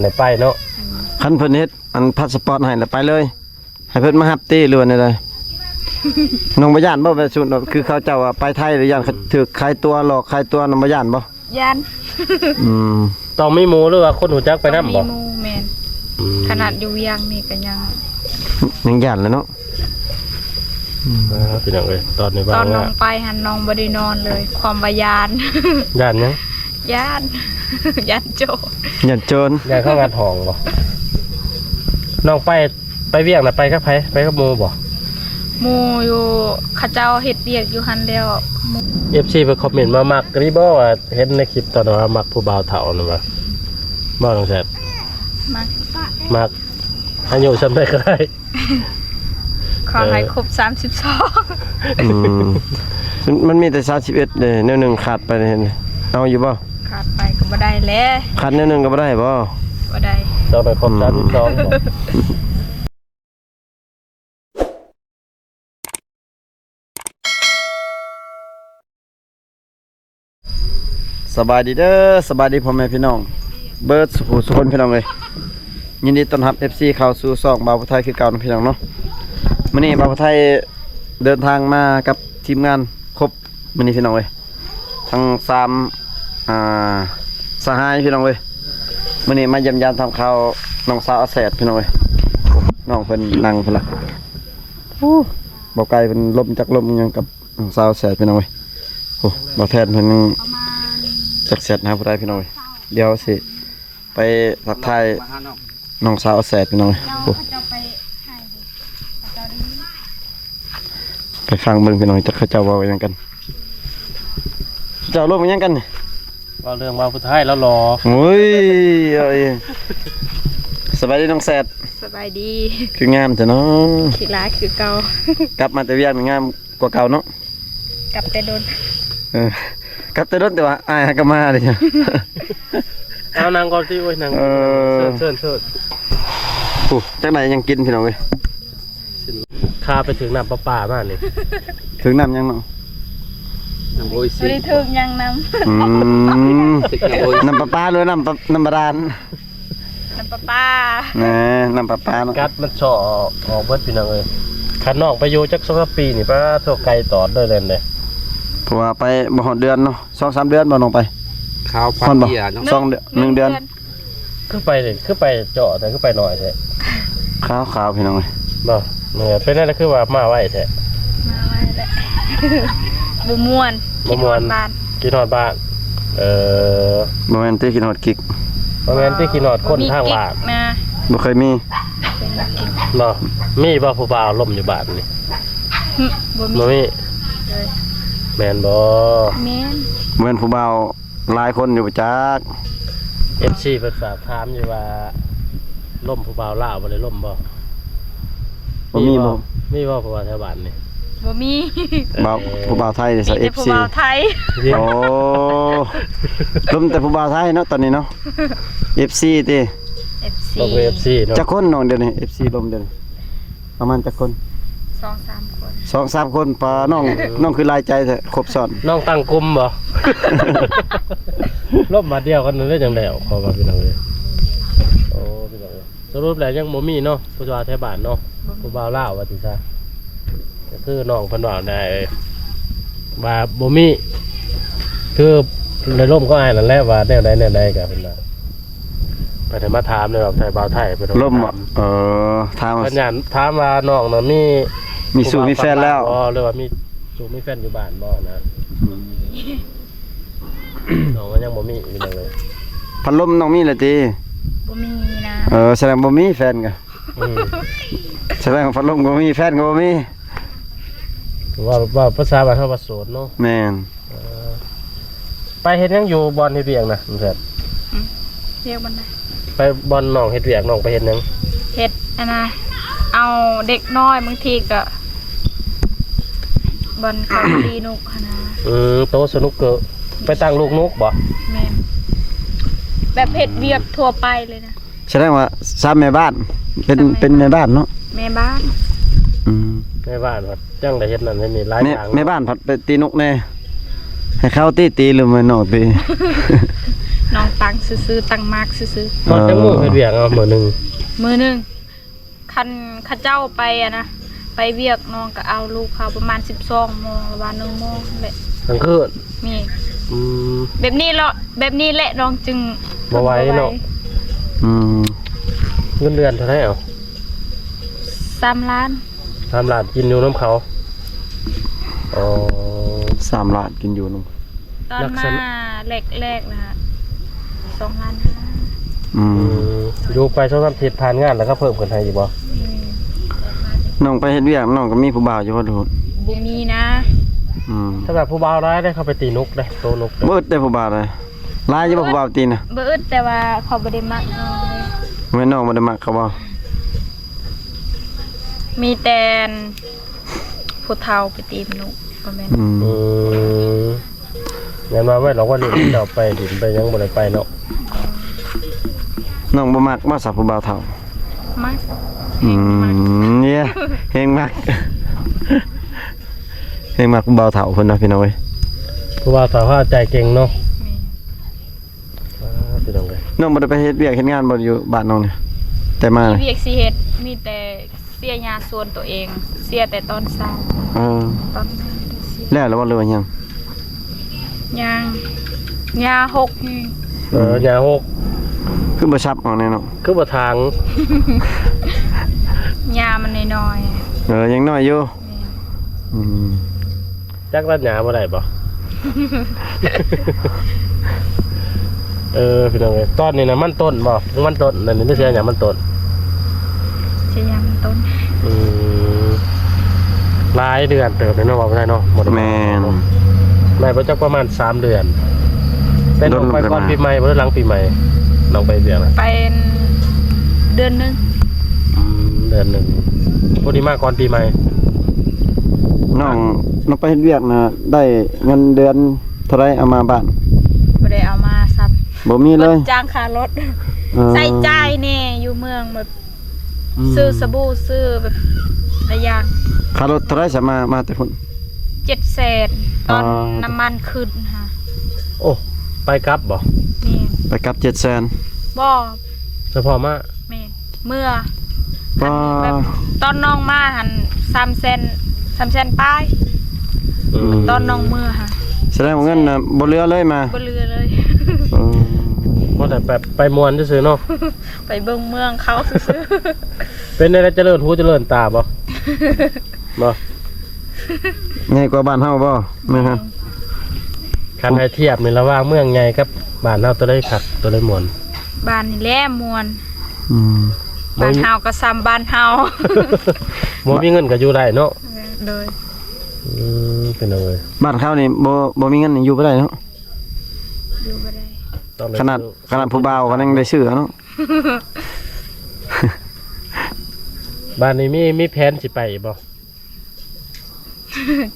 ໄດ້ໄປເນາະ. ອືມ ຄັນເພິ່ນເຮັດອັນພາສະປອດໃຫ້ລະໄປເລີຍ ໃຫ້ເພິ່ນມາຮັບຕິ ຫຼືວ່າແນວໃດ? ນ້ອງບໍ່ຢ້ານບໍ່? ແບບສົມມຸດວ່າ ຄືເຂົາເຈົ້າວ່າໄປໄທ ແລ້ວຢ້ານ ອືມ ຖືກຂາຍຕົວ ຫຼອກຂາຍຕົວ ນ້ອງບໍ່ຢ້ານບໍ່? ຢ້ານ. ອືມ ຕ້ອງມີໝູ່ ຫຼືວ່າຄົນຮູ້ຈັກໄປນຳບໍ່? ຕ້ອງມີໝູ່ ແມ່ນ. ອືມ ຂະໜາດຢູ່ວຽງນີ້ກໍຍັງ ຍັງຢ້ານແຫຼະເນາະ. ອືມ ເອີ ພີ່ນ້ອງເອີຍ ຕອນນີ້ ຕອນນ້ອງໄປຫັ້ນ ນ້ອງບໍ່ໄດ້ນອນເລີຍ ຄວາມວ່າຢ້ານ. ຢ້ານຫຍັງ? ຢ້ານ ຢ້ານໂຈນ. ຢ້ານໂຈນ. ຢ້ານເຂົາງັດຫ້ອງບໍ່? ນ້ອງໄປ ໄປວຽງນະ ໄປກັບໃຜ? ໄປກັບໝູ່ບໍ່? ໝູ່ຢູ່ ເຂົາເຈົ້າເຮັດວຽກຢູ່ຫັ້ນແລ້ວ. ເອັຟຊີ ເພິ່ນຄອມເມັນມາ ມັກອີ່ຫຼີບໍ່ ວ່າເຫັນໃນຄລິບຕອນວ່າມັກຜູ້ບ່າວເຖົ້ານັ້ນວ່າ ບໍ່ ນ້ອງແຊດ? ມັກ ມັກ ອາຍຸສ່ຳໃດກໍໄດ້ ຂໍໃຫ້ ເອີ ຄົບສາມສິບສອງ. ອືມ ມັນ ມັນມີແຕ່ສາມສິບເອັດເດ້ ແນວໜຶ່ງຂາດໄປເຫັນ ເອົາຢູ່ບໍ່? ຂາດໄປກໍບໍ່ໄດ້ແຫຼະ. ຂາດແນວໜຶ່ງກໍບໍ່ໄດ້ບໍ່? ບໍ່ໄດ້. ຕ້ອງໄດ້ຄົບ ອືມ ສາມສິບສອງບໍ່? ສະບາຍດີເດີ ສະບາຍດີພໍ່ແມ່ພີ່ນ້ອງເບິດສູ່ຜູ້ສູ່ຄົນ ພີ່ນ້ອງເອີຍ. ຍິນດີຕ້ອນຮັບ ເອັຟຊີ ເຂົ້າສູ່ຊ່ອງບ່າວຜູ້ໄທຄືເກົ່ານະ ພີ່ນ້ອງເນາະ. ມື້ນີ້ບ່າວຜູ້ໄທເດີນທາງມາກັບທີມງານຄົບ ມື້ນີ້ພີ່ນ້ອງເອີຍ ທັງສາມ ອ່າ ສະຫາຍພີ່ນ້ອງເອີຍ. ມື້ນີ້ມາຢ້ຽມຢາມຖາມຂ່າວນ້ອງສາວອາແສດພີ່ນ້ອງເອີຍ. ນ້ອງເພິ່ນນັ່ງພຸ້ນລະ. ໂອ້ ບໍ່ໄກເພິ່ນລົມຈັກລົມຫຍັງກັບນ້ອງສາວແສດພີ່ນ້ອງເອີຍ. ໂອ້ ບ່າວແທນເພິ່ນຍັງຈັກແຊດຫາຜູ້ໃດພີ່ນ້ອງເອີຍ. ດຽວຊິໄປທັກທາຍນ້ອງສາວແສດພີ່ນ້ອງເອີຍ. ໂອ້ ໄປຟັງເບິ່ງພີ່ນ້ອງ ຈັກເຂົາເຈົ້າເວົ້າຫຍັງກັນ. ເຈົ້າລົມຫຍັງກັນນີ້? ເວົ້າເລື່ອງວ່າຜູ້ຊາຍລາວຫຼໍ່. ໂອ້ຍ ເອີຍ ສະບາຍດີນ້ອງແຊດ. ສະບາຍດີ. ຄືງາມແທ້ເນາະ. ຂີ້ລ້າຄືເກົ່າ. ກັບມາແຕ່ວຽງນີ້ງາມກວ່າເກົ່າເນາະ. ກັບແຕ່ດົນ. ເອີ ກັບແຕ່ດົນ ແຕ່ວ່າອ້າຍຫາກະມາເດ້. ເອົານັ່ງກ່ອນຕິ. ໂອ້ຍ ນັ່ງ. ເອີ ເຊີນ ເຊີນ ເຊີນ. ໂອ້ ຈັກໄດ້ຫຍັງກິນພີ່ນ້ອງເອີຍ. ຂ້າໄປຖືກນ້ຳປະປາມານີ້. ຖືກນ້ຳຫຍັງເນາະ? ນ້ຳໂອອິຊິ. ບໍ່ໄດ້ຖືກຫຍັງນຳ. ອືມ ຖືກນ້ຳໂອອິຊິ. ນ້ຳປະປາ ຫຼືນ້ຳປະ ນ້ຳບາດານ? ນ້ຳປະປາ. ແນ່ ນ້ຳປະປາເນາະ. ກັດມັນຊອກອອກເບິດພີ່ນ້ອງເອີຍ. ຄັນນ້ອງໄປຢູ່ຈັກສອງສາມປີນີ້ ປາໂທ້ ໄກຕອດເດີແລ້ວເດ້. ເພາະວ່າໄປບໍ່ຮອດເດືອນເນາະ. ສອງສາມເດືອນບໍ່ນ້ອງໄປ? ຄາວພັນເທື່ອເນາະ. ສອງເດືອນ ໜຶ່ງເດືອນ. ຄືໄປ ຄືໄປເຈາະແທ້ ຄືໄປໜ້ອຍແທ້. ຂາວໆ ພີ່ນ້ອງເອີຍ. ບໍ່ ເອີ ເປັນແນວໃດຄືວ່າມາໄວແທ້? ມາໄວແຫຼະ ບໍ່ມ່ວນ. ບໍ່ມ່ວນ. ຄິດຮອດບ້ານ. ເອີ ບໍ່ແມ່ນຕິ ຄິດຮອດກິກ? ບໍ່ແມ່ນຕິ ຄິດຮອດຄົນທາງບ້ານ. ບໍ່ເຄີຍມີ. ບໍ່ ມີບໍ່ຜູ້ບ່າວລົມຢູ່ບ້ານນີ້? ຫຶ ບໍ່ມີ. ບໍ່ມີ. ໂດຍ. ແມ່ນບໍ່? ແມ່ນ. ບໍ່ແມ່ນຜູ້ບ່າວ ຫຼາຍຄົນຢູ່ບໍ່ຈັກ. ເອັຟຊີ ເພິ່ນຝາກຖາມຢູ່ວ່າ ລົມຜູ້ບ່າວລາວບໍ່ໄດ້ລົມບໍ່? ບໍ່ມີບໍ່? ມີບໍ່ ຜູ້ບ່າວແຖວບ້ານນີ້? ບໍ່ມີ. ເອີ ຜູ້ບ່າວໄທເດ ມີແຕ່ຜູ້ບ່າວໄທ. ໂອ້ ລົມແຕ່ຜູ້ບ່າວໄທເນາະຕອນນີ້ເນາະ. ເອັຟຊີ ຕິ ເອັຟຊີ ລົມເອັຟຊີເນາະ. ຈັກຄົນນ້ອງດຽວນີ້ ເອັຟຊີ ລົມດຽວນີ້? ປະມານຈັກຄົນ? ສອງສາມຄົນ. ສອງສາມຄົນ. ປາ ນ້ອງ ເອີ ນ້ອງຄືຫຼາຍໃຈແທ້ ຄົບຊ້ອນ. ນ້ອງຕັ້ງກຸ່ມບໍ່? ລົມບາດດຽວກັນໄດ້ຈັ່ງແລ້ວ ເຂົາວ່າພີ່ນ້ອງເອີຍ. ໂອ້ ພີ່ນ້ອງເອີຍ ສະຫຼຸບແລ້ວຍັງບໍ່ມີເນາະ ຜູ້ບ່າວແຖວບ້ານເນາະ. ບໍ່ມີ. ຜູ້ບ່າວລາວວ່າຕິຊະ ກໍຄືນ້ອງເພິ່ນເວົ້ານະ ວ່າບໍ່ມີ ຄືໄດ້ລົມກັບອ້າຍນັ້ນແຫຼະ ວ່າແນວໃດແນວໃດ ກໍເພິ່ນວ່າ ເພິ່ນໄດ້ມາຖາມເດ້ ແບບໄທ ບ່າວໄທ ເພິ່ນ ລົມບໍ່? ເອີ ຖາມ ເພິ່ນຢ້ານຖາມວ່ານ້ອງນັ້ນມີ ມີຊູ້ມີແຟນແລ້ວບໍ່ ຫຼືວ່າມີຊູ້ມີແຟນຢູ່ບ້ານບໍ່ນະ? ອືມ ນ້ອງກໍຍັງບໍ່ມີຢູ່ເລີຍ. ພັດລົມນ້ອງມີແລ້ວຕິ? ບໍ່ມີນະ. ເອີ ສະແດງບໍ່ມີແຟນກໍ ອືມ ສະແດງວ່າພັດລົມກໍບໍ່ມີ ແຟນກໍບໍ່ມີ. ເວົ້າ ເວົ້າພາສາບ້ານເຮົາວ່າໂສດເນາະ. ແມ່ນ. ເອີ ໄປເຮັດຫຍັງຢູ່ບ່ອນເຮັດວຽກນະ ແຊດ? ອືມ ວຽກບ່ອນໃດ? ໄປບ່ອນນ້ອງເຮັດວຽກ ນ້ອງໄປເຮັດຫຍັງ? ເຮັດອັນນະ ເອົາເດັກນ້ອຍ ບາງທີກໍບ່ອນເຂົາຕີນົກຫັ້ນນະ. ອືມ ໂຕສະໜຸກເກີ ໄປຕັ້ງລູກນົກບໍ່? ແມ່ນ ແບບເຮັດວຽກທົ່ວໄປເລີຍນະ. ສະແດງວ່າສາມແມ່ບ້ານ ເປັນ ສາມແມ່ ເປັນແມ່ບ້ານເນາະ. ແມ່ບ້ານ. ອືມ ແມ່ບ້ານພັດຈັ່ງໄດ້ເຮັດນັ້ນເຮັດນີ້ຫຼາຍຢ່າງ. ແມ່ບ້ານພັດໄປຕີນົກແດ່ ໃຫ້ເຂົາຕີ ຕີ ຫຼືແມ່ນນ້ອງຕີ? ນ້ອງຕັ້ງຊື່ໆ ຕັ້ງມາກຊື່ໆ. ຮອດຈັກໂມງເຮັດວຽກເອົາມື້ໜຶ່ງ? ມື້ໜຶ່ງ ຄັນເຂົາເຈົ້າໄປອະນະ ໄປວຽກ ນ້ອງກໍເອົາລູກເຂົາປະມານສິບສອງໂມງ ຫຼືວ່າໜຶ່ງໂມງແຫຼະ. ກາງຄືນ? ແມ່ນ. ອືມ ແບບນີ້ເລາະ ແບບນີ້ແຫຼະ ນ້ອງຈຶ່ງ ບໍ່ໄຫວເນາະ. ອືມ ເງິນເດືອນເທົ່າໃດເອົາ? ສາມລ້ານ. ສາມລ້ານ ກິນຢູ່ນຳເຂົາ. ອໍ ສາມລ້ານ ກິນຢູ່ນຳ ຕອນມາແລກໆນະ ສອງລ້ານຫ້າ. ອືມ ອືມ ຢູ່ໄປສອງສາມທິດ ຜ່ານງານແລ້ວກໍເພີ່ມຂຶ້ນໃຫ້ອີກບໍ່? ແມ່ນ. ນ້ອງໄປເຮັດວຽກ ນ້ອງກໍມີຜູ້ບ່າວຢູ່ບໍ່? ບໍ່ມີນະ. ອືມ ສຳລັບຜູ້ບ່າວຫຼາຍເດ້ ເຂົາໄປຕີນົກເດ້ ໂຕນົກເດ້. ບໍ່ອຶດເດ້ຜູ້ບ່າວເດ້. ຫຼາຍຢູ່ບໍ່ຜູ້ບ່າວຕີນະ? ບໍ່ອຶດ ແຕ່ວ່າເຂົາບໍ່ໄດ້ມັກນ້ອງເດ້. ແມ່ນນ້ອງບໍ່ໄດ້ມັກເຂົາບໍ່? ມີແຕ່ ອັນ ຜູ້ເຖົ້າໄປຕີນົກ ບໍ່ແມ່ນ. ອືມ ອືມ ແມ່ນວ່າໄວ້ລອກວ່າຫຼິ້ນ ເຈົ້າໄປຫຼິ້ນໄປຫຍັງບໍ່ໄດ້ໄປເນາະ. ນ້ອງບໍ່ມັກບໍ່ສະຜູ້ບ່າວເຖົ້າ? ມັກ. ອືມ ເນຍ ແຮງມັກ ແຮງມັກຜູ້ບ່າວເຖົ້າເພິ່ນນະ ພີ່ນ້ອງເອີຍ. ຜູ້ບ່າວເຖົ້າເຂົາເອົາໃຈເກັ່ງເນາະ. ແມ່ນ. ອ່າ ພີ່ນ້ອງເອີຍ ນ້ອງບໍ່ໄດ້ໄປເຮັດວຽກເຮັດງານບໍ່ ຢູ່ບ້ານນ້ອງນີ້ ແຕ່ມາ? ມີວຽກຊິເຮັດ ມີແຕ່ເສຍຫຍ້າສວນໂຕເອງ ເສຍແຕ່ຕອນເຊົ້າ. ເອີ ຕອນແລງເສຍ. ແລ້ວລະບໍ່ ຫຼືວ່າຍັງ? ຍັງ ຫຍ້າຫົກ. ເອີ ຫຍ້າຫົກ. ຄືບໍ່ສັບເອົາແນ່ເນາະ? ຄືບໍ່ຖາງ? ຫຍ້າມັນນ້ອຍໆ. ເອີ ຍັງນ້ອຍຢູ່. ແມ່ນ. ອືມ ຈັກຕັດຫຍ້າບໍ່ໄດ້ບໍ່? ເອີ ພີ່ນ້ອງເອີຍ ຕອນນີ້ນະມັນຕົ້ນບໍ່? ມັນຕົ້ນ ອັນນີ້ໄດ້ເສຍຫຍ້າມັນຕົ້ນ? ເສຍຫຍ້າມັນຕົ້ນ. ອືມ ຫຼາຍເດືອນເຕີບເນາະ ເວົ້າໄດ້ເນາະ. ບໍ່ໄດ້ ແມ່ນ ໄດ້ບໍ່ຈັກປະມານສາມເດືອນ. ໄປ ນ້ອງໄປກ່ອນປີໃໝ່ບໍ່ ຫຼືຫຼັງປີໃໝ່? ນ້ອງໄປວຽກນະ ໄປເດືອນໜຶ່ງ. ອືມ ເດືອນໜຶ່ງ ພໍດີມາກ່ອນປີໃໝ່. ນ້ອງ ນ້ອງໄປເຮັດວຽກນະ ໄດ້ເງິນເດືອນເທົ່າໃດເອົາມາບ້ານ? ບໍ່ໄດ້ເອົາມາຊ້ຳ. ບໍ່ມີເລີຍ? ຈ້າງຄ່າລົດ. ເອີ ໃຊ້ຈ່າຍແດ່ຢູ່ເມືອງ ແບບ ອືມ ຊື້ສະບູ ຊື້ແບບຫຼາຍຢ່າງ. ຄ່າລົດເທົ່າໃດສະ ມາ ມາແຕ່ພຸ້ນ? ເຈັດແສນ ຕອນ ອ່າ ນ້ຳມັນຂຶ້ນຫາ. ໂອ້ ໄປກັບບໍ່? ແມ່ນ. ໄປກັບເຈັດແສນ? ບໍ່ ສະເພາະມາ. ແມ່ນ. ເມືອ ວ່າ ແບບຕອນນ້ອງມາຫັ້ນ ສາມແສນ ສາມແສນປາຍ. ອືມ ຕອນນ້ອງເມືອຫັ້ນ ສະແດງວ່າເງິນນະບໍ່ເຫຼືອເລີຍມາ. ບໍ່ເຫຼືອເລີຍ. ອືມ ບໍ່ໄດ້ແບບໄປມ່ວນຊື່ໆເນາະ. ໄປເບິ່ງເມືອງເຂົາຊື່ໆ. ເປັນແນວໃດ ຈະເລີນຫູຈະເລີນຕາບໍ່? ບໍ່ ໃຫຍ່ກວ່າບ້ານເຮົາບໍ່? ແມ່ນ. ຄັນໃຫ້ທຽບນີ້ ລະຫວ່າງເມືອງໃຫຍ່ກັບບ້ານເຮົາ ໂຕໃດຄັກ ໂຕໃດມ່ວນ? ບ້ານນີ້ແຫຼະມ່ວນ. ອືມ ບ້ານເຮົາກໍຊ້ຳບ້ານເຮົາ. ບໍ່ມີເງິນກໍຢູ່ໄດ້ເນາະ. ໂດຍ. ອືມ ພີ່ນ້ອງເອີຍ ບ້ານເຮົານີ້ບໍ່ ບໍ່ມີເງິນນີ້ຢູ່ບໍ່ໄດ້ເນາະ. ຢູ່ບໍ່ໄດ້. ຂະໜາດ ຂະໜາດຜູ້ບ່າວກໍຍັງໄດ້ຊື້ເນາະ. ບ້ານນີ້ມີ ມີແຜນຊິໄປອີກບໍ່?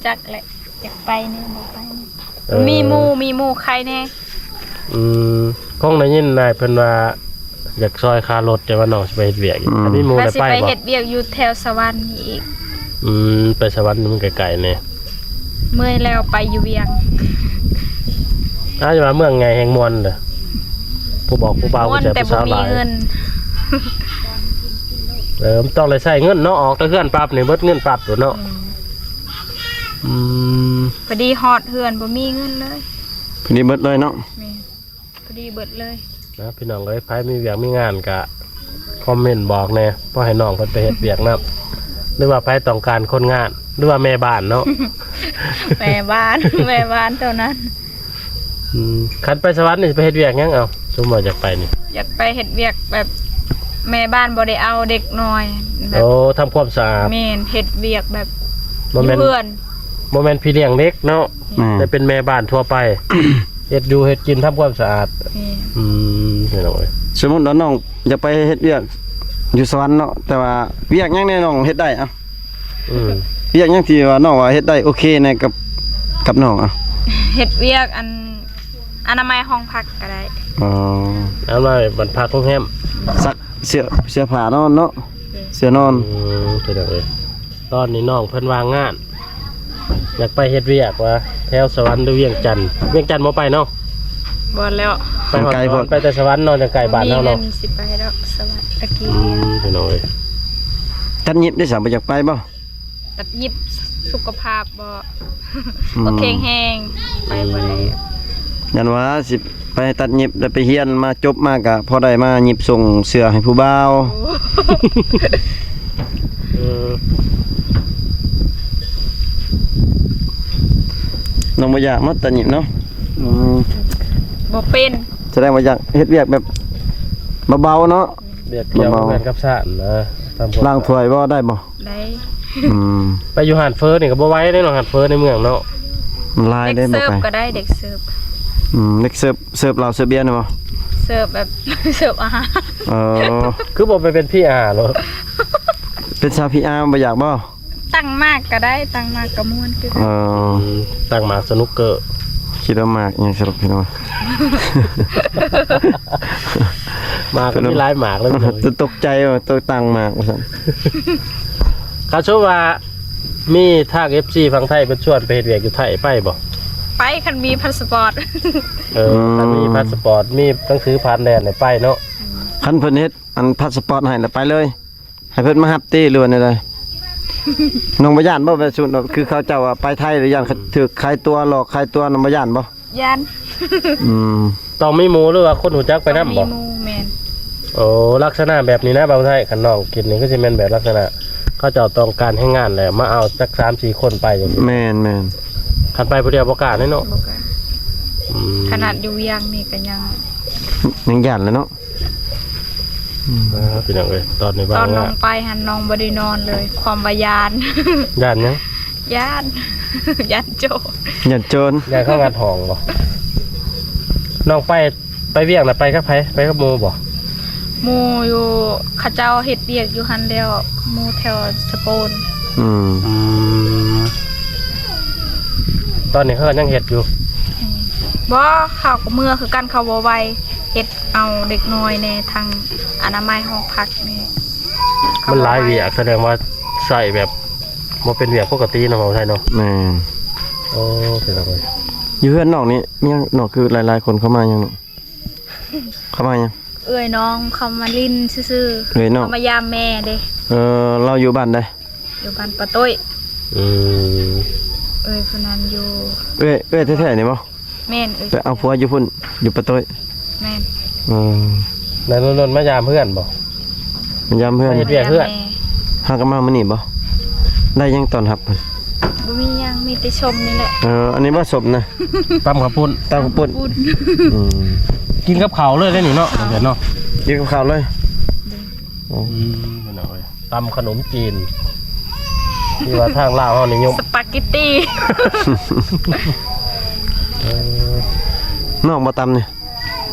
ຈັກແຫຼະ ຢາກໄປແດ່ ບໍ່ໄປແດ່. ເອີ ມີໝູ່ ມີໝູ່ໄຄແດ່. ອືມ ຄົງໄດ້ຍິນນາຍເພິ່ນວ່າຢາກຊ່ອຍຄ່າລົດ ແຕ່ວ່ານ້ອງຊິໄປເຮັດວຽກ. ອືມ ຄັນມີໝູ່ ວ່າຊິໄປ ໄດ້ໄປບໍ່? ເຮັດວຽກຢູ່ແຖວສະຫວັນນີ້ອີກ. ອືມ ໄປສະຫວັນມັນໄກໆແດ່. ເມື່ອຍແລ້ວໄປຢູ່ວຽງ. ອ້າວ ຢ່າວ່າເມືອງໃຫຍ່ແຮ່ງມ່ວນເດີ້. ຜູ້ບອກຜູ້ບ່າວ ມ່ວນ ແຕ່ບໍ່ມີເງິນ. ເອີ ມັນຕ້ອງໄດ້ໃຊ້ເງິນເນາະ. ອອກແຕ່ເຮືອນປັບນີ້ເບິດເງິນປັບໂລດເນາະ. ອືມ ອືມ ພໍດີຮອດເຮືອນບໍ່ມີເງິນເລີຍ. ພໍດີເບິດເລີຍເນາະ. ແມ່ນ. ພໍດີເບິດເລີຍ. ນະ ພີ່ນ້ອງເອີຍ ໃຜມີວຽກມີງານກະຄອມເມັນບອກແດ່ ພໍໃຫ້ນ້ອງເພິ່ນໄປເຮັດວຽກນຳ ຫຼືວ່າໃຜຕ້ອງການຄົນງານ ຫຼືວ່າແມ່ບ້ານເນາະ. ແມ່ບ້ານ ແມ່ບ້ານເທົ່ານັ້ນ. ອືມ ຄັນໄປສະຫວັນນີ້ຊິໄປເຮັດວຽກຫຍັງ? ເອົາ ສົມມຸດວ່າຢາກໄປນີ້ ຢາກໄປເຮັດວຽກແບບແມ່ບ້ານບໍ່ໄດ້ເອົາເດັກນ້ອຍແບບ ໂອ້ ທຳຄວາມສະອາດ. ແມ່ນ ເຮັດວຽກແບບ ບໍ່ແມ່ນ ຢູ່ເຮືອນ ບໍ່ແມ່ນພີ່ລ້ຽງເດັກເນາະ. ແມ່ນ. ແຕ່ເປັນແມ່ບ້ານທົ່ວໄປ ເຮັດຢູ່ເຮັດກິນ ທຳຄວາມສະອາດ. ແມ່ນ. ອືມ ພີ່ນ້ອງເອີຍ ສົມມຸດວ່ານ້ອງຢາກໄປເຮັດວຽກຢູ່ສະຫວັນເນາະ ແຕ່ວ່າວຽກຫຍັງແດ່ນ້ອງເຮັດໄດ້? ອະ ອືມ ວຽກຫຍັງທີ່ວ່ານ້ອງວ່າເຮັດໄດ້ໂອເຄແດ່ກັບ ກັບນ້ອງ? ອະ ເຮັດວຽກອັນ ອະນາໄມຫ້ອງພັກກໍໄດ້. ອໍ ອະນາໄມບ້ານພັກໂຮງແຮມ ຊັກເສື້ອ ເສື້ອຜ້ານອນເນາະ. ເອີ ເສື້ອນອນ. ອືມ ພີ່ນ້ອງເອີຍ ຕອນນີ້ນ້ອງເພິ່ນວ່າງງານ ຢາກໄປເຮັດວຽກວ່າແຖວສະຫວັນ ຫຼື ວຽງຈັນ. ວຽງຈັນບໍ່ໄປເນາະ? ບໍ່ແລ້ວ. ມັນໄກໂພດ ໄປແຕ່ສະຫວັນເນາະ ຈັ່ງໃກ້ບ້ານເຮົາເນາະ ບໍ່ມີເງິນຊິໄປດອກສະຫວັນ ຕະກີ້ ອືມ ພີ່ນ້ອງເອີຍ ຕັດຫຍິບໄດ້ຊະ ບໍ່ຢາກໄປບໍ່? ຕັດຫຍິບ ສຸຂະພາບບໍ່ ອືມ ບໍ່ແຂງແຮງ ໄປບໍ່ໄດ້ ອືມ ຢ້ານວ່າຊິໄປຕັດຫຍິບ ແລ້ວໄປຮຽນມາ ຈົບມາກະພໍໄດ້ມາຫຍິບສົ່ງເສື້ອໃຫ້ຜູ້ບ່າວ ໂອ້ ເອີ ນ້ອງບໍ່ຢາກເນາະ ຕັດຫຍິບເນາະ ອືມ ບໍ່ເປັນ ສະແດງວ່າຢາກເຮັດວຽກແບບເບົາໆເນາະ ວຽກກ່ຽວກັບເຮືອນກັບຊານນະ ລ້າງຖ້ວຍບໍ່ ໄດ້ບໍ່? ໄດ້ ອືມ ໄປຢູ່ຮ້ານເຝີນີ້ກໍບໍ່ໄຫວເດ້ເນາະ ຮ້ານເຝີໃນເມືອງເນາະ ມັນຫຼາຍເດ້ ເດັກເສີບ ບໍ່ໄກ ກໍໄດ້ ເດັກເສີບ ອືມ ເດັກເສີບ ເສີບເຫຼົ້າເສີບເບຍນີ້ບໍ່? ເສີບແບບ ເສີບອາຫານ ເອີ ຄືບໍ່ໄປເປັນພີອາໂລດ ເປັນສາວພີອາບໍ່ຢາກບໍ່? ຕັ້ງໝາກກໍໄດ້ ຕັ້ງໝາກກໍມ່ວນຄືກັນ ເອີ ອືມ ຕັ້ງໝາກສະໜຸກເກີ ຄິດວ່າໝາກອີ່ຫຍັງສະຫຼຸບພີ່ນ້ອງ ໝາກກໍມີຫຼາຍໝາກເລີຍ ຕົກໃຈວ່າຕົວຕັ້ງໝາກວ່າຊັ້ນ ຄັນສົມວ່າມີທາງເອັຟຊີຝັ່ງໄທເພິ່ນຊວນໄປເຮັດວຽກຢູ່ໄທໄປບໍ່? ໄປ ຄັນມີພາສະປອດ ເອີ ອືມ ຄັນມີພາສະປອດ ມີໜັງສືຜ່ານແດນໄດ້ໄປເນາະ ອືມ ຄັນເພິ່ນເຮັດອັນພາສະປອດໃຫ້ແລ້ວໄປເລີຍ ໃຫ້ເພິ່ນມາຮັບຕິ ຫຼືວ່າແນວໃດ? ນ້ອງບໍ່ຢ້ານບໍ່? ແບບຊຸດ ຄືເຂົາເຈົ້າວ່າໄປໄທແລ້ວຢ້ານ ອືມ ຖືກຂາຍຕົວ ຫຼອກຂາຍຕົວ ນ້ອງບໍ່ຢ້ານບໍ່? ຢ້ານ ອືມ ຕ້ອງມີໝູ່ ຫຼືວ່າຄົນຮູ້ຈັກໄປນຳບໍ່? ຕ້ອງມີໝູ່ ແມ່ນ ໂອ້ ລັກສະນະແບບນີ້ນະ ບ່າວໄທ ຄັນນ້ອງຄິດນີ້ຄືຊິແມ່ນແບບລັກສະນະ ເຂົາເຈົ້າຕ້ອງການແຮງງານແຫຼະ ມາເອົາຈັກສາມສີ່ຄົນໄປຈັ່ງຊີ້ ແມ່ນໆ ຄັນໄປຜູ້ດຽວບໍ່ກ້າເດ້ເນາະ ບໍ່ກ້າ ອືມ ຂະໜາດຢູ່ວຽງນີ້ກໍຍັງ ຍັງຢ້ານແຫຼະເນາະ. ອືມ ອ່າ ພີ່ນ້ອງເອີຍ ຕອນນີ້ວ່າ ຕອນນ້ອງໄປຫັ້ນ ນ້ອງບໍ່ໄດ້ນອນເລີຍ ຄວາມວ່າຢ້ານ ຢ້ານຫຍັງ? ຢ້ານ ຢ້ານໂຈນ ຢ້ານໂຈນ ຢ້ານເຂົາງັດຫ້ອງບໍ່? ນ້ອງໄປ ໄປວຽກນະ ໄປກັບໃຜ? ໄປກັບໝູ່ບໍ່? ໝູ່ຢູ່ ເຂົາເຈົ້າເຮັດວຽກຢູ່ຫັ້ນແລ້ວ ໝູ່ແຖວສະໂປນ ອືມ ອືມ ຕອນນີ້ເຂົາກໍຍັງເຮັດຢູ່ ອືມ ບໍ່ ເຂົາກໍເມືອຄືກັນ ເຂົາບໍ່ໄຫວ ເຮັດ ເອົາເດັກນ້ອຍແດ່ ທັງອະນາໄມຫ້ອງພັກແດ່ ມັນຫຼາຍວຽກ ສະແດງວ່າໃຊ້ແບບບໍ່ເປັນວຽກປົກກະຕິເນາະ ເວົ້າໄທເນາະ ແມ່ນ ໂອ້ ເປັນຈັ່ງໃດ ຢູ່ເຮືອນນ້ອງນີ້ມີຫຍັງ ນ້ອງຄືຫຼາຍໆຄົນເຂົ້າມາຫຍັງ ເຂົ້າມາຫຍັງ ເອື້ອຍນ້ອງເຂົ້າມາຫຼິ້ນຊື່ໆ ເອື້ອຍນ້ອງ ເຂົ້າມາຢາມແມ່ເດ້ ເອີ ລາວຢູ່ບ້ານໃດ? ຢູ່ບ້ານປາໂຕ້ຍ ອືມ ເອື້ອຍຜູ້ນັ້ນຢູ່ ເອື້ອຍ ເອື້ອຍແທ້ໆນີ້ບໍ່? ແມ່ນ ເອື້ອຍ ໄປເອົາຜົວຢູ່ພຸ້ນ ຢູ່ປາໂຕ້ຍ ແມ່ນ ອືມ ແລ້ວດົນໆມາຢາມເຮືອນບໍ່? ມາຢາມເຮືອນ ມາເຮັດວຽກເຮືອນ ມາຢາມແມ່ ຫາກໍມາມື້ນີ້ບໍ່? ໄດ້ຫຍັງຕ້ອນຮັບ? ບໍ່ມີຫຍັງ ມີແຕ່ສົ້ມນີ້ແຫຼະ ເອີ ອັນນີ້ບໍ່ສົ້ມນະ? ຕຳເຂົ້າປຸ້ນ ຕຳເຂົ້າປຸ້ນ ອືມ ກິນກັບເຂົ້າເລີຍເດ້ນີ້ເນາະ ເອີ ເນາະ ກິນກັບເຂົ້າເລີຍ ໂດຍ ອືມ ພີ່ນ້ອງເອີຍ ຕຳຂະໜົມຈີນ ທີ່ວ່າທາງລາວເຮົານິຍົມ ສະປາເກັດຕີ ເອີ ນ້ອງບໍ່ຕຳນີ້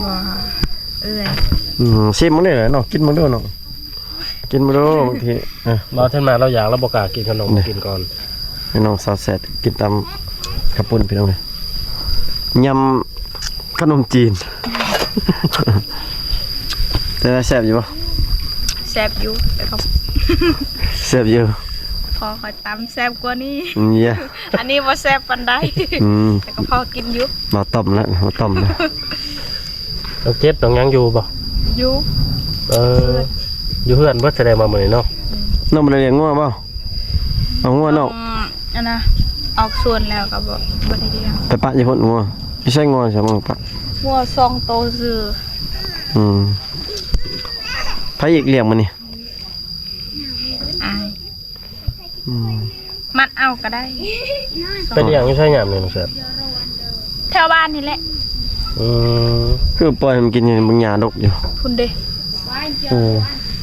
ບໍ່ ເອື້ອຍ ອືມ ຊີມເບິ່ງເດີນ້ອງ ກິນເບິ່ງເດີນ້ອງ ກິນເບິ່ງເດີ ບາງທີ ເອີ ບ່າວເທິນມາລາວຢາກ ລາວບໍ່ກ້າກິນຂະໜົມ ນີ້ ກິນກ່ອນ ພີ່ນ້ອງ ສາວແຊດກິນຕຳເຂົ້າປຸ້ນ ພີ່ນ້ອງເອີຍ ຍຳຂະໜົມຈີນ ແຕ່ວ່າແຊບຢູ່ບໍ່? ແຊບຢູ່ ແຕ່ກໍ ແຊບຢູ່ ພໍຂ້ອຍຕຳແຊບກວ່ານີ້ ເອີ ອັນນີ້ບໍ່ແຊບປານໃດ ອືມ ແຕ່ກໍພໍກິນຢູ່ ມາຕ້ອມແລ້ວ ມາຕ້ອມແລ້ວ ຕ້ອງເຈັດຕ້ອງຫຍັງຢູ່ບໍ່? ຢູ່ ເອີ ຢູ່ເຮືອນເບິດ ສະແດງວ່າມື້ນີ້ເນາະ ອືມ ນ້ອງບໍ່ໄດ້ລ້ຽງງົວບໍ່? ເອົາງົວນ້ອງ ອັນນະ ອອກສວນແລ້ວກໍບໍ່ ບໍ່ໄດ້ລ້ຽງ ໄປປະຢູ່ພຸ້ນງົວ ຢູ່ໃສງົວຊະ ມາປະ ງົວສອງໂຕຊື່ ອືມ ໃຜອີກລ້ຽງມື້ນີ້? ອາຍ ອືມ ມັດເອົາກໍໄດ້ ໄປລ້ຽງຢູ່ໃສຍາມນີ້ນ້ອງແຊດ? ແຖວບ້ານນີ້ແຫຼະ ອືມ ຄືປ່ອຍໃຫ້ມັນກິນຢູ່ ເບິ່ງຫຍ້າດົກຢູ່ ພຸ້ນເດ້ ເອີ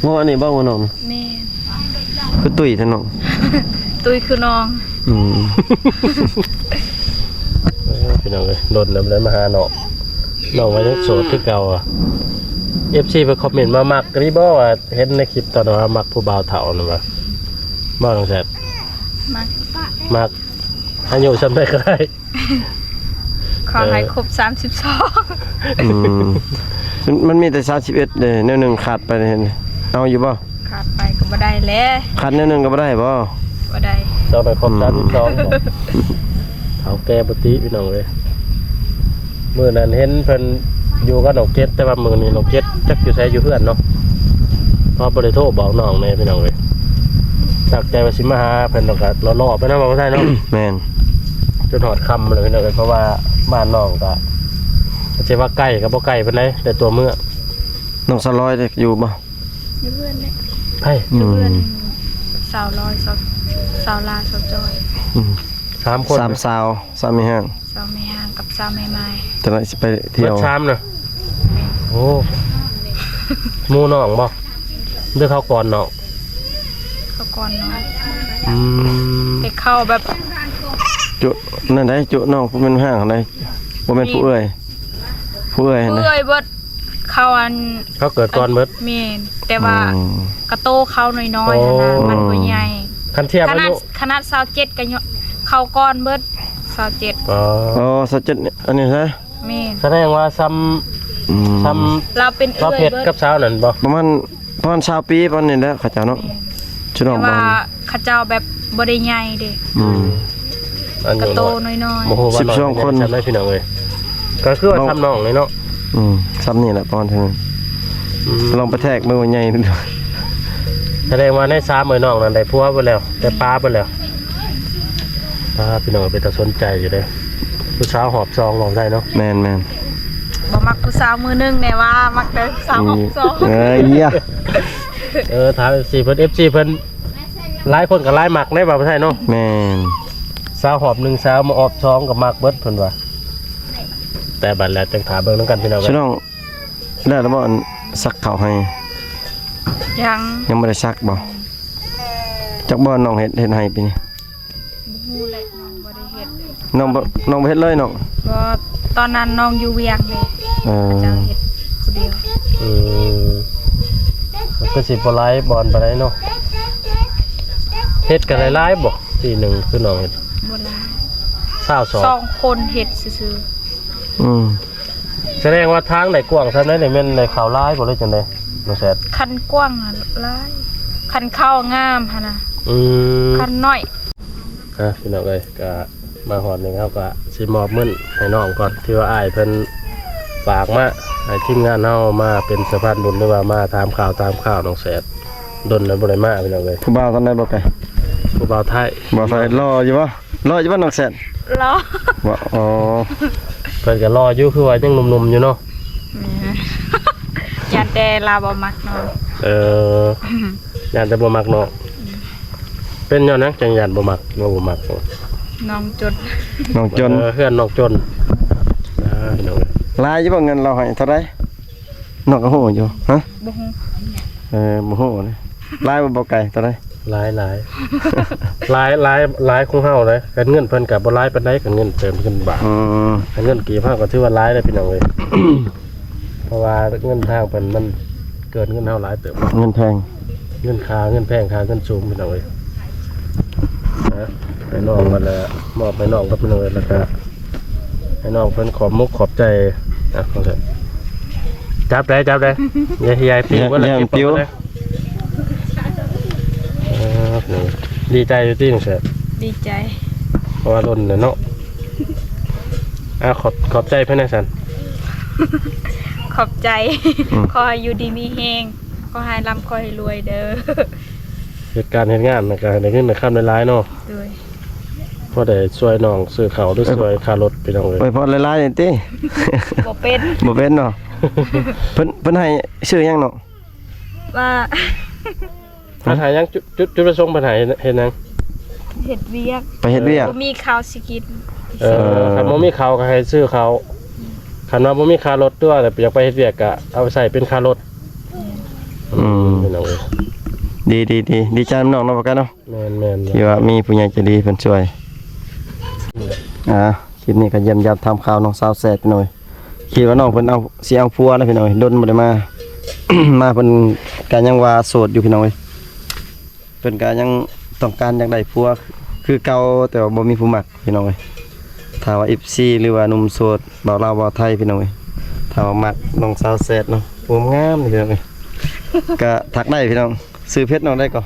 ງົວອັນນີ້ບໍ່ ງົວນ້ອງ? ແມ່ນ ຄືຕຸ້ຍແທ້ນ້ອງ ຕຸ້ຍຄືນ້ອງ ອືມ ເອີ ພີ່ນ້ອງເອີຍ ດົນແລ້ວບໍ່ໄດ້ມາຫານ້ອງ ນ້ອງວ່າຍັງໂສດຄືເກົ່າ ເອັຟຊີ ເພິ່ນຄອມເມັນມາ ມັກອີ່ຫຼີບໍ່ ວ່າເຫັນໃນຄລິບຕອນວ່າມັກຜູ້ບ່າວເຖົ້ານັ້ນວ່າ ບໍ່ ນ້ອງແຊດ? ມັກ ມັກ ອາຍຸສ່ຳໃດກໍໄດ້ ຂໍໃຫ້ ເອີ ຄົບສາມສິບສອງ ອືມ ມັນ ມັນມີແຕ່ສາມສິບເອັດເດ້ ແນວໜຶ່ງຂາດໄປເດ້ ເອົາຢູ່ບໍ່? ຂາດໄປກໍບໍ່ໄດ້ແຫຼະ ຂາດແນວໜຶ່ງກໍບໍ່ໄດ້ບໍ່? ບໍ່ໄດ້ ຕ້ອງໄດ້ຄົບ ອືມ ສາມສິບສອງ ເຖົ້າແກ່ບໍ່ຕິ ພີ່ນ້ອງເອີຍ ມື້ນັ້ນເຫັນເພິ່ນ ຢູ່ກັບນ້ອງເຈັດ ແຕ່ວ່າມື້ນີ້ນ້ອງເຈັດຈັກຢູ່ໃສ ຢູ່ເຮືອນເນາະ ເພາະບໍ່ໄດ້ໂທບອກນ້ອງແດ່ພີ່ນ້ອງເອີຍ. ຕັ້ງໃຈວ່າຊິມາຫາເພິ່ນ ແລ້ວກໍລໍໆໄປນຳ ເວົ້າໄທເນາະ. ແມ່ນ ຈົນຮອດຄ່ຳແລ້ວພີ່ນ້ອງເອີຍ ເພາະວ່າບ້ານນ້ອງກໍ ຊິວ່າໃກ້ກໍບໍ່ໃກ້ປານໃດ ແຕ່ຕົວເມືອງ. ນ້ອງສາວລອຍເດ້ ຢູ່ບໍ່? ຢູ່ເຮືອນເດ້. ໃຜ? ຢູ່ເຮືອນ ອືມ ສາວລອຍ ສາວ ສາວລາ ສາວຈອຍ. ອືມ ສາມຄົນ ສາມສາວ ສາວແມ່ຮ້າງ ສາວແມ່ຮ້າງກັບສາວແມ່ໝາຍ. ຕອນນັ້ນຊິໄປທ່ຽວ ເບິດສາມນະ. ໂອ້ ໝູ່ນ້ອງບໍ່ ຫຼືເຂົາກ່ອນນ້ອງ? ເຂົາກ່ອນນ້ອງ. ອືມ ແຕ່ເຂົາແບບ ຈຸນັ້ນໃດ ຈຸນ້ອງຜູ້ແມ່ນຮ້າງໃດ ບໍ່ແມ່ນຜູ້ເອື້ອຍ ຜູ້ເອື້ອຍຫັ້ນນະ ຜູ້ເອື້ອຍເບິດ. ເຂົາອັນ ເຂົາເກີດກ່ອນເບິດ. ແມ່ນ ແຕ່ວ່າ ອືມ ກະໂຕເຂົານ້ອຍໆຫັ້ນນະ ໂອ້ ມັນບໍ່ໃຫຍ່. ຄັນທຽບອາຍຸ ຂະໜາດ ຂະໜາດຊາວເຈັດກໍເຂົາກ່ອນເບິດ ຊາວເຈັດ. ອໍ ອໍ ຊາວເຈັດ ອັນນີ້ຊະ. ແມ່ນ ສະແດງວ່າຊ່ຳ ອືມ ຊ່ຳ ລາວເປັນເອື້ອຍເບິດ ລາວເພັດກັບສາວນັ້ນບໍ່? ປະມານ ປະມານຊາວປີປະມານນີ້ແຫຼະ ເຂົາເຈົ້າເນາະ. ແມ່ນ ຊຸນ້ອງ ແຕ່ວ່າເຂົາເຈົ້າແບບບໍ່ໄດ້ໃຫຍ່ເດ້. ອືມ ອັນກະໂຕນ້ອຍໆ ບໍ່ຮູ້ວ່ານ້ອຍ ສິບສອງຄົນ ຊ່ຳໃດພີ່ນ້ອງເອີຍ ກໍຄືວ່າຊ່ຳນ້ອງນີ້ເນາະ. ອືມ ຊ່ຳນີ້ແຫຼະ ປະມານເທົ່ານີ້. ອືມ ລອງໄປແທກເບິ່ງວ່າໃຫຍ່ ສະແດງວ່າໃນສາມເອື້ອຍນ້ອງນັ້ນໄດ້ຜົວເບິດແລ້ວ ໄດ້ປາເບິດແລ້ວ. ອ່າ ພີ່ນ້ອງ ເປັນຕາສົນໃຈຢູ່ເດ້ ຜູ້ສາວຮອບສອງ ເວົ້າໄດ້ເນາະ. ແມ່ນໆ ບໍ່ມັກຜູ້ສາວມືໜຶ່ງແນ່ວ່າ ມັກແຕ່ຜູ້ສາວຮອບສອງ. ເອີຍ ເອີ ຖາມເອັຟຊີເພິ່ນ ເອັຟຊີເພິ່ນ ຫຼາຍຄົນກໍຫຼາຍມັກໃນວ່າໄທເນາະ. ແມ່ນ ສາວຮອບໜຶ່ງ ສາວມາຮອບສອງກໍມັກເບິດເພິ່ນວ່າ. ແຕ່ບັດແລ້ວຈັ່ງຖ້າເບິ່ງນຳກັນພີ່ນ້ອງ. ພີ່ນ້ອງ ແລ້ວລະບໍ່ ອັນສັກເຂົ້າໃຫ້? ຍັງ ຍັງບໍ່ໄດ້ສັກບໍ່? ຈັກບໍ່ນ້ອງເຮັດ ເຮັດໃຫ້ປີນີ້? ບໍ່ຮູ້ແຫຼະ ນ້ອງບໍ່ໄດ້ເຮັດ. ນ້ອງບໍ່ ນ້ອງບໍ່ເຮັດເລີຍນ້ອງ? ບໍ່ ຕອນນັ້ນນ້ອງຢູ່ວຽງເດ້. ເອີ ເຈົ້າເຮັດຜູ້ດຽວ. ອືມ ກໍຄືຊິບໍ່ຫຼາຍບ່ອນປານໃດເນາະ. ເຮັດກໍໄດ້ຫຼາຍບໍ່? ປີໜຶ່ງຄືນ້ອງເຮັດ ບໍ່ຫຼາຍ ຊາວສອງ ສອງຄົນເຮັດຊື່ໆ. ອືມ ສະແດງວ່າທາງໄດ້ກວ້າງສ່ຳໃດນີ້ ແມ່ນໄດ້ເຂົ້າຫຼາຍບໍ່ ຫຼືຈັ່ງໃດ ນ້ອງແຊດ? ຄັນກວ້າງຫັ້ນຫຼາຍ ຄັນເຂົ້າງາມຫັ້ນນະ. ອືມ ຄັນນ້ອຍ. ອ່ະ ພີ່ນ້ອງເອີຍ ກະມາຮອດນີ້ ເຮົາກະຊິມອບເງິນໃຫ້ນ້ອງກ່ອນ ທີ່ວ່າອ້າຍເພິ່ນຝາກມາໃຫ້ທີມງານເຮົາ ມາເປັນສະພານບຸນ ຫຼືວ່າມາຖາມຂ່າວ ຖາມຂ່າວນ້ອງແຊດ. ດົນແລ້ວບໍ່ໄດ້ມາ ພີ່ນ້ອງເອີຍ. ຜູ້ບ່າວທາງໃດ ບ່າວໄກ່? ຜູ້ບ່າວໄທ. ບ່າວໄທ ຫຼໍ່ຢູ່ບໍ່? ຫຼໍ່ຢູ່ບໍ່ນ້ອງແຊດ? ຫຼໍ່. ບໍ່ ອໍ ເພິ່ນກໍຫຼໍ່ຢູ່ ຄືວ່າຍັງໜຸ່ມໆຢູ່ເນາະ. ແມ່ນ ຢ້ານແຕ່ລາວບໍ່ມັກນ້ອງ. ເອີ ຢ້ານແຕ່ບໍ່ມັກນ້ອງ. ເປັນຍ້ອນຫຍັງຈັ່ງຢ້ານບໍ່ມັກ ຫຼືວ່າບໍ່ມັກ? ນ້ອງຈົນ. ນ້ອງຈົນ. ເອີ ເຮືອນນ້ອງຈົນ. ອ່າ ພີ່ນ້ອງເອີຍ ຫຼາຍຢູ່ບໍ່ເງິນລາວໃຫ້ ເທົ່າໃດ? ນ້ອງກໍຮູ້ຢູ່. ຮະ? ບໍ່ຮູ້. ເອີ ບໍ່ຮູ້ເດ້. ຫຼາຍບໍ່ ບໍ່ໄກ ເທົ່າໃດ? ຫຼາຍ ຫຼາຍ ຫຼາຍ ຫຼາຍ ຫຼາຍຂອງເຮົາເດ້. ຄັນເງິນເພິ່ນກໍບໍ່ຫຼາຍປານໃດ ຄັນເງິນເຕີມເງິນບາດ. ອືມ ຄັນເງິນກີບເຮົາກໍຖືວ່າຫຼາຍເດ້ ພີ່ນ້ອງເອີຍ. ເພາະວ່າເງິນທາງເພິ່ນມັນເກີນເງິນເຮົາຫຼາຍເຕີບ. ເງິນແພງ ເງິນຄ່າເງິນແພງ ຄ່າເງິນສູງ ພີ່ນ້ອງເອີຍ. ນະ ໃຫ້ນ້ອງມາແລ້ວ ມອບໃຫ້ນ້ອງກັບ ພີ່ນ້ອງເອີຍ ແລ້ວກະໃຫ້ນ້ອງເພິ່ນຂອບມຸກຂອບໃຈ. ອ່ະ ຈັບໄດ້ ຈັບໄດ້ ຢ່າ ຢ່າໃຫ້ປິວ. ເອີ ດີໃຈຢູ່ຕິນ້ອງແຊດ? ດີໃຈ ເພາະວ່າດົນແລ້ວເນາະ. ອ່າ ຂອບ ຂອບໃຈເພິ່ນແດ່ຊັ້ນ. ຂອບໃຈ. ອືມ ຂໍໃຫ້ຢູ່ດີມີແຮງ ຂໍໃຫ້ລ່ຳ ຂໍໃຫ້ລວຍເດີ. ເຮັດການເຮັດງານ ແລ້ວກໍໃຫ້ໄດ້ເງິນໄດ້ຄຳຫຼາຍໆເນາະ. ໂດຍ ພໍໄດ້ຊ່ວຍນ້ອງຊື້ເຂົ້າ ຫຼື ເອີ ຊ່ວຍຄ່າລົດ ພີ່ນ້ອງເອີຍ. ອວຍພອນຫຼາຍໆນີ້ຕິ? ບໍ່ເປັນ ບໍ່ເປັນເນາະ. ເພິ່ນ ເພິ່ນໃຫ້ຊື້ຫຍັງເນາະ? ວ່າ ເພິ່ນໃຫ້ຫຍັງ? ຈຸດ ຈຸດ ຈຸດປະສົງເພິ່ນໃຫ້ເຮັດຫຍັງ? ເຮັດວຽກ. ໄປເຮັດວຽກ. ບໍ່ມີເຂົ້າຊິກິນ. ເອີ ຄັນບໍ່ມີເຂົ້າກໍໃຫ້ຊື້ເຂົ້າ. ຄັນວ່າບໍ່ມີຄ່າລົດຕົວະ ແລ້ວຢາກໄປເຮັດວຽກກໍເອົາໃຊ້ເປັນຄ່າລົດ. ອືມ ພີ່ນ້ອງເອີຍ ດີ ດີ ດີ ດີໃຈນຳນ້ອງເນາະ ບໍ່ໄກເນາະ. ແມ່ນໆ ທີ່ວ່າມີຜູ້ໃຫຍ່ໃຈດີເພິ່ນຊ່ວຍ. ອ່າ ຄລິບນີ້ກໍຢ້ຽມຢາມຖາມຂ່າວນ້ອງສາວແຊດ ພີ່ນ້ອງເອີຍ. ຄິດວ່ານ້ອງເພິ່ນເອົາ ຊິເອົາຜົວນະ ພີ່ນ້ອງເອີຍ ດົນບໍ່ໄດ້ມາ ມາເພິ່ນກໍຍັງວ່າໂສດຢູ່ ພີ່ນ້ອງເອີຍ. ເພິ່ນກໍຍັງຕ້ອງການຢາກໄດ້ຜົວຄືເກົ່າ ແຕ່ວ່າບໍ່ມີຜູ້ມັກ ພີ່ນ້ອງເອີຍ. ຖ້າວ່າເອັຟຊີ ຫຼືວ່າໜຸ່ມໂສດ ບ່າວລາວ ບ່າວໄທ ພີ່ນ້ອງເອີຍ ຖ້າວ່າມັກນ້ອງສາວແຊດເນາະ ຜູ້ງາມ ພີ່ນ້ອງເອີຍ ກໍທັກໄດ້ ພີ່ນ້ອງ. ຊື່ເພຈນ້ອງໃດກໍ?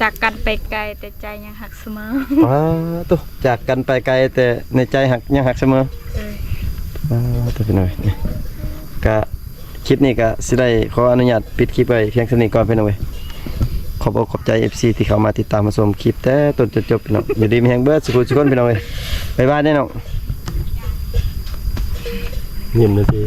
ຈາກກັນໄປໄກ ແຕ່ໃຈຍັງຮັກສະເໝີ. ປາໂຕ ຈາກກັນໄປໄກ ແຕ່ໃນໃຈຮັກ ຍັງຮັກສະເໝີ. ເອີ ອ່າ ພີ່ນ້ອງເອີຍ ກະຄລິບນີ້ກະຊິໄດ້ຂໍອະນຸຍາດປິດຄລິບໄວ້ພຽງສ່ຳນີ້ກ່ອນ ພີ່ນ້ອງເອີຍ. ຂອບອົກຂອບໃຈ ເອັຟຊີ ທີ່ເຂົ້າມາຕິດຕາມຮັບຊົມຄລິບແຕ່ຕົ້ນຈົນຈົບ ພີ່ນ້ອງ. ຢູ່ດີມີແຮງເບິດສູ່ຜູ້ສູ່ຄົນ ພີ່ນ້ອງເອີຍ. ບາຍບາຍເດີນ້ອງ. ຍິ້ມເດີ.